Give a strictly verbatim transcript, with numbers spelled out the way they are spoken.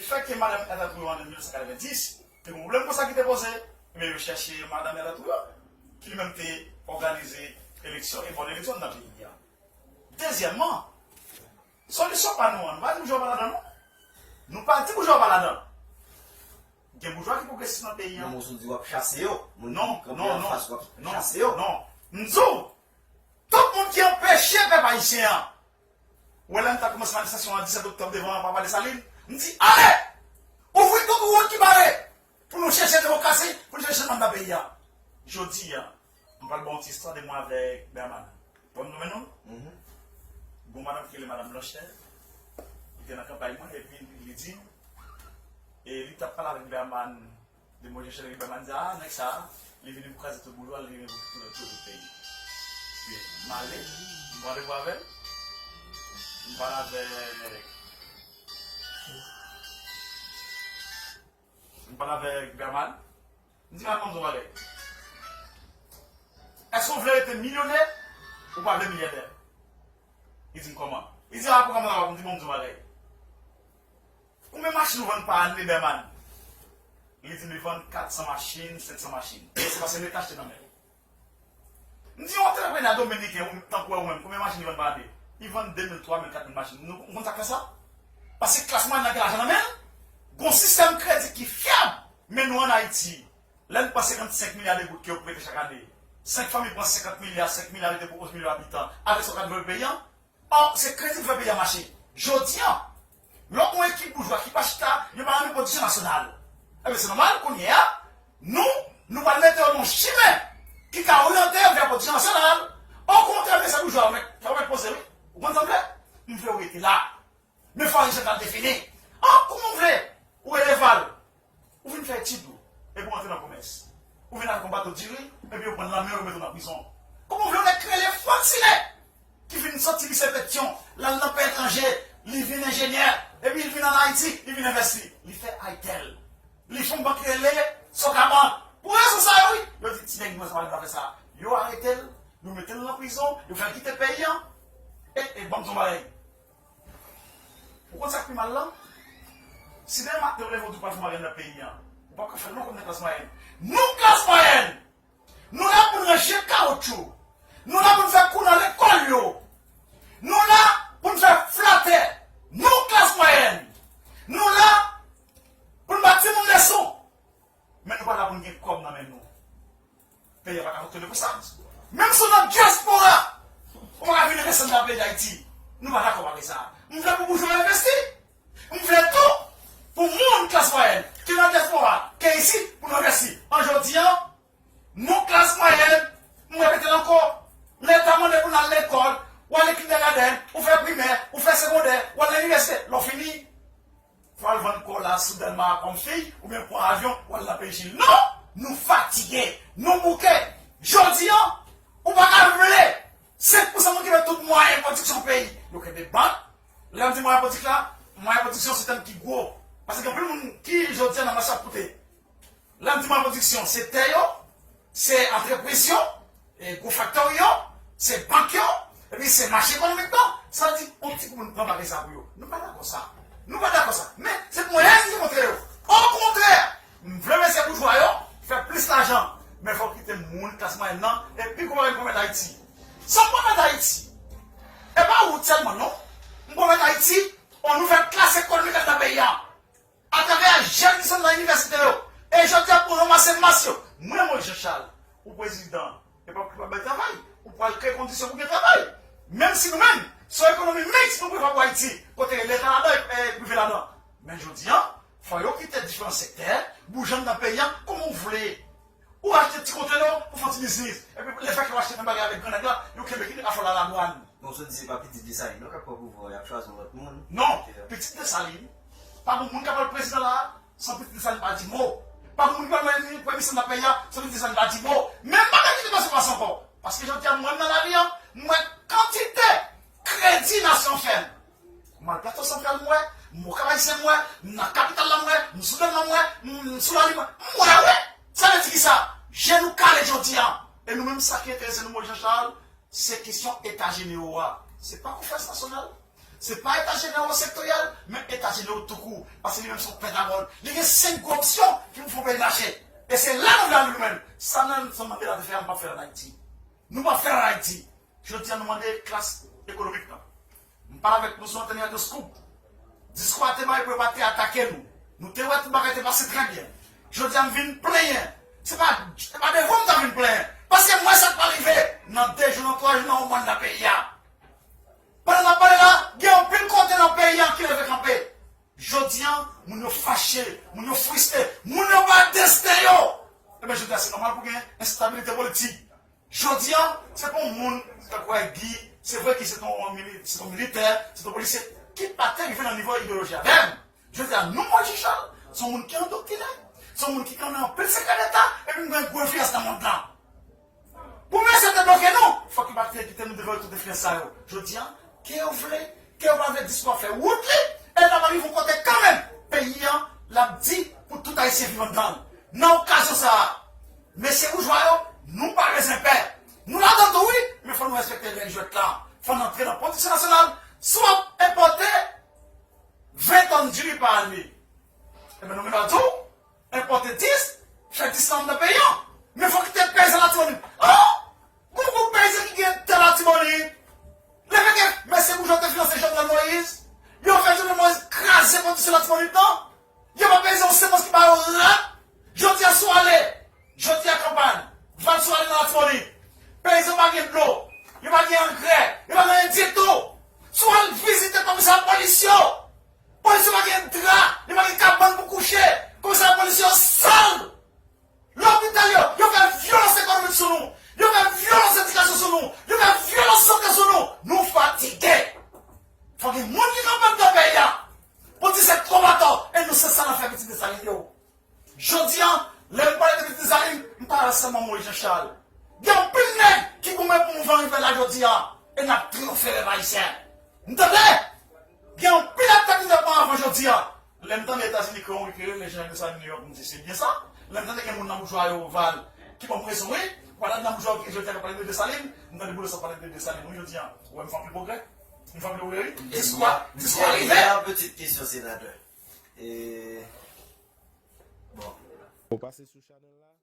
Fè ke madanm Erda Trouillot an mil nèf san katrevenndis, te gen pwoblèm konsa ki te poze, ebyen yo chèche madanm Erda Trouillot, ki li menm te òganize eleksyon e vòlè eleksyon nan peyi a. Dezyèmman, solisyon pa nou an, nou pa di boujwa pa ladan non. Nou pa di boujwa pa ladan. Gen boujwa ki pwogresis nan peyi a. Non, men w sot di w ap chase yo. Moun non, ki kanpe non, anfas w ap non, chase yo. Non. M di w, tout moun ki anpeche pèp ayisyen an. Ou wè lè m ta kòmanse manifestasyon an disèt oktòb devan Papa Desalin, m di, ale! Ouvri tout wout ki bare pou nou chèche demokrasi, pou nou chèche chanjman nan peyi a. Jodi a, m pral ba w yon ti istwa de mwen avèk Berman. Bon, nou menm nou? Gon madanm ki rele Madanm Blanchè, ki te nan kanpay mwen, epi li di m, e li t ap pale avèk Berman, de mwen chèche Berman di, a, nèg sa, li vini pou kraze tout boujwa, li vini pou touye tout peyi. Epi m ale, m pran randevou avè l, m pale avèk, m pale avèk Berman, m di, Berman, ban m di w yon bagay. Èske w vle rete milyonè ou pa vle milyadè? Li di m, kòman? Li di, a, pwogram la, m di, ban m di w yon bagay. Konbyen machin ou vann pa ane, Berman? Li di m li vann kat san machin, senk san machin. E se paske Leta achte nan men l. M di yon antreprenè dominiken tankou w menm, konbyen machin li vann pa ane? Li vann de mil, twa mil, kat mil machin. Nou, ou konn sa k fè sa? Paske klas mwayèn nan gen lajan nan men l. Gon sistèm kredi ki fyab. Men nou ann Ayiti, lè n pran senkannsenk milya de goud ke yo prete chak ane, senk fanmi pran senkant milya, senk milya rete pou onz milyon abitan, avèk sa w ka devlope peyi an. Ò, se kredi pou fè peyi a mache. Jodi a, lè w gen yon ekip boujwa ki pa chita, yo pa nan pwodiksyon nasyonal. Ebyen, se nòmal, kounye a, nou, nou pral mete yo nan yon chimen ki ka oryante yo vè pwodiksyon nasyonal. Okontrè, mesye boujwa, yo mèt, yo mèt poze, wi. Ou konn sa m vle? M vle w rete la. Men fò Ayisyen ta defini. An, kouman w vle? Ou rele Val. Ou vin fè etid ou, epi w antre nan komès. Ou vin avèk yon bato diri, epi yo pran l nan men w, yo mete w nan prizon. Kòman w vle yon nèg ki rele Fransine, ki vin soti lise Petyon, l al nan peyi etranje, li vin enjenyè, epi l vin ann Ayiti, li vin envesti, li fè ITEL. Li fè yon bank ki rele Sokabank. Pou rezon sa yo, wi, yo di ti nèg nou sa pa fè sa. Yo arete l, yo mete l nan prizon, yo fè l kite peyi an. E, e, ban m di w yon bagay. Ou konn sa k pi mal lan? Si demen maten w leve w di w pral fè yon bagay nan peyi an, ou p ap ka fè l non kòm nan klas mwayèn. Nou klas mwayèn! Nou la pou n ranje kawotchou. Nou la pou n fè kou nan lekòl yo. Nou la pou n fè flatè. Nou klas mwayèn. Nou la pou n ba timoun leson. Men nou pa la pou n gen kòb nan men nou. Peyi a pa ka fonksyone konsa. Menm si w nan dyaspora, ou pa ka vin resanble a peyi Dayiti. Nou pa dakò avèk sa. M vle pou boujwa envesti. M vle tou pou moun klas mwayèn, ke nan dyaspora, ke isit, pou nou envesti. An jodi a, nou klas mwayèn, m repete l ankò, Leta mande pou n al lekòl, w ale kindergarten, ou fè primè, ou fè segondè, w al nan inivèsite, lè w fini, fò w al vann kò w la sou Dèlma kòm fi, oubyen pran avyon, w al nan peyi Chili. Non! Nou fatige, nou bouke. Jodi a, ou pa ka vle senk pousan moun ki met tout mwayen pwodiksyon peyi. Yo kenbe bank. Lè m di mwayen pwodiksyon la, mwayen pwodiksyon se tèm ki gwo. Paske gen anpil moun ki jodi a nan mache ap koute. Lè m di mwayen pwodiksyon, se tè yo, se antrepriz yo, e gwo faktori yo, se bank yo, epi se mache ekonomik lan. Sa vle di, yon ti gwoup moun pran bagay sa pou yo. Nou pa dakò sa. Nou pa dakò sa. Men, se pou mwen ki montre yo. Okontrè, m vle mesye boujwa yo fè plis lajan. Men fò w kite moun klas mwayèn nan, e pi gwo bagay m pwomèt Ayiti. Sa m pwomèt Ayiti, e pa wout sèlman non. M pwomèt Ayiti, yon nouvèl klas ekonomik anndan peyi a. Atravè jèn ki sot nan inivèsite yo. E jodi a pou ranmase mas yo. Mwen, Moïse Jean Charles, ou prezidan, e pa pou bay travay. Ou pral kreye kondisyon pou gen travay. Menm si nou menm, se yon ekonomi miks nou prevwa pou Ayiti, kote Leta ladan e prive ladan. Men jodi a, fò yo kite diferan sektè, bouje anndan peyi a, kòman w vle. Ou achte ti kontènè pou fè yon ti biznis. Epi lefètke w achte menm bagay avèk grannèg la, yo kenbe ki nèg afè w la ladwàn. Donk, sa w di se pa pitit Desalin yo k ap pran pouvwa, y ap chwazi yon lòt moun. Non, pitit Desalin, pa gon moun k ap pral prezidan la, san pitit Desalin pa di mo. Pa gon moun ki pral mande premye minis nan peyi a, san pitit Desalin pa di mo. Men m pa ka kite pase pase ankò. Paske jodi a, mwen menm nan lari a, m wè kantite kredi nasyon fè m. M al Plato Santral, m wè, m Okap Ayisyen, m wè, m nan kapital la, m wè, m sou Dèlma, m wè, m sou Lali, m wè, m wè, wi. Sa vle di kisa? Je nou kale jodi a. E nou menm, sa ki enterese nou, Moïse Jean Charles, se kesyon eta jenewo a. Se pa konferans nasyonal. Se pa eta jeneral sektoryèl, men eta jeneral toukou. Paske li menm se yon pentagòn. Li gen senk gwo opsyon ki pou fè yon peyi mache. E se la nou vle ale nou menm. Sa Nelson Mandela te fè a, m p ap fè l an Ayiti. Nou p ap fè l an Ayiti. Jodi a nou mande klas ekonomik lan. M pale avèk nou sou antèn Radio Scoop. Diskou a te bay pou yo pa te atake nou. Nou te wè tout bagay te pase trè byen. Jodi a m vin plenyen. Se pa, se pa devan m ta vin plenyen. Paske m wè sa k pral rive nan de jou, nan twa jou, nan yon mwa nan peyi a. Pandan n ap pale la, gen anpil kote nan peyi a ki leve kanpe. Jodi a, moun yo fache, moun yo friste, moun yo bay desten yo. Ebyen, jodi a, se nòmal pou gen enstabilite politik. Jodi a, se pa yon moun, tankou Guy, se vre ki se yon mili-, se yon militè, se yon polisye, ki pa te rive nan nivo ideyoloji avè m. Jodi a, nou, Moyiz Jan Chal, se yon moun ki endoktrinen, se yon moun ki konnen anpil sekrè deta, epi m gen gwo enfliyans nan mond lan. Pou mesye te bloke nou, fòk yo pa te kite nou devlope tout enfliyans sa yo. Jodi a, ke yo vle, ke yo pa vle, diskou a fè wout li, e l ap rive yon kote kanmenm. Peyi a, l ap di pou tout Ayisyen viv anndan l. Nan okazyon sa a, mesye boujwa yo, nou pa bezwen pè. Nou ladan tou wi, men fò nou respekte règ jwèt la. Fò n antre nan pwodiksyon nasyonal. Si w ap enpòte ven tòn diri pa ane, ebyen nou gen dwa di w, enpòte dis, fè dis lan anndan peyi an. Men fò kite peyizan Latibonit. Oh! Gon gwoup peyizan ki gen tè Latibonit. Lefètke mesye boujwa te finanse Jovenel Moïse, yo fè Jovenel Moïse kraze pwodiksyon Latibonit lan. Yo ba peyizan yon semans ki ba yo rad. Jodi a si w ale, jodi a kanpay, va si w ale nan Latibonit, peyizan pa gen dlo, yo pa gen angrè, yo pa gen anyen ditou. Si w al vizite komisarya polis yo, polis yo pa gen dra, yo pa gen kabann pou kouche, komisarya polis yo sal. Lopital yo, yo fè vyolans ekonomik sou nou, yo fè vyolans edikasyon sou nou, yo fè vyolans sante sou nou. Nou fatige. Fò gen moun ki kanpe anndan peyi a pou di se twòp atò, e nou se sa n ap fè pitit Desalin yo. Jodi a, lè m pale de pitit Desalin, m pale sèlman Moyiz Jan Chal. Gen anpil nèg ki goumen pou mouvman ribèl la jodi a, e n ap triyonfe pèp ayisyen. M tande! Gen anpil atak ki fèt anvan jodi a. Lè m tande Etazini kreye yon ri ki rele Jean Desalin New York, m di se byen sa. Lè m tande gen moun nan boujwa yo, Val, ki ban m rezon wi. Pandan nan boujwa yo ki jodi a k ap pale de Desalin, m tande Boulòs ap pale de Desalin wi jodi a. Ou wè m fè anpil pwogrè? M fè anpil pwogrè wi. Diskou a, diskou a rive. Petite question, sénateur. E, bon. Ou pase sou chanèl la?